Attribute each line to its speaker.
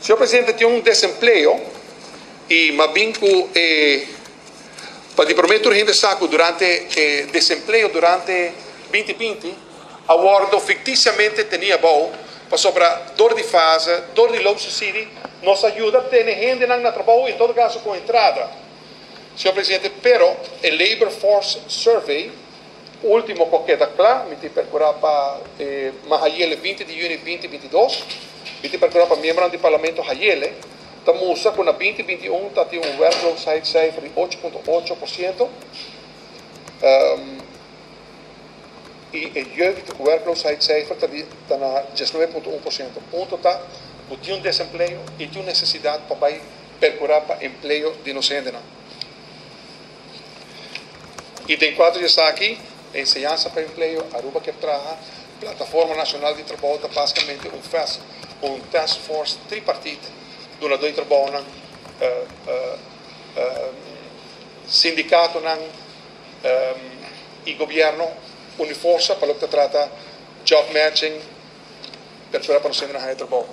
Speaker 1: Señor Presidente, tin un desempleo y m'a bin cu e pa di prome tur hende sa cu durante e desempleo durante 2020 a wordo ficticiamente teni abou pasobra dor di fase, dor di loonsubsidie, nos a yuda tene hendenan na trabou, en todo caso cu entrada. Señor Presidente, pero e Labor Force Survey ultimo cu a keda cla, mi tin percura pa e mahayele 20 di juni 2022, mi tin percura pa miembronan di Parlamento hayele, ta mustra cu na 2021 ta tin un werkloosheidscijfer di 8.8% y e jeugdwerkloosheidscijfer ta di ta na 19.1%. Punto ta cu tin un desempleo y tin un necesidad pa bay percura pa empleo di nos hendenan. Y den cuadro di esaki, Enseñansa pa Empleo, Aruba Kier Traha, Plataforma Nacional di Trabou ta basicamente un fast, un task force tripartiet, dunador di trabounan, sindicatonan y gobierno uni forsa pa loke ta trata job matching, percura pa nos hendenan haya trabou.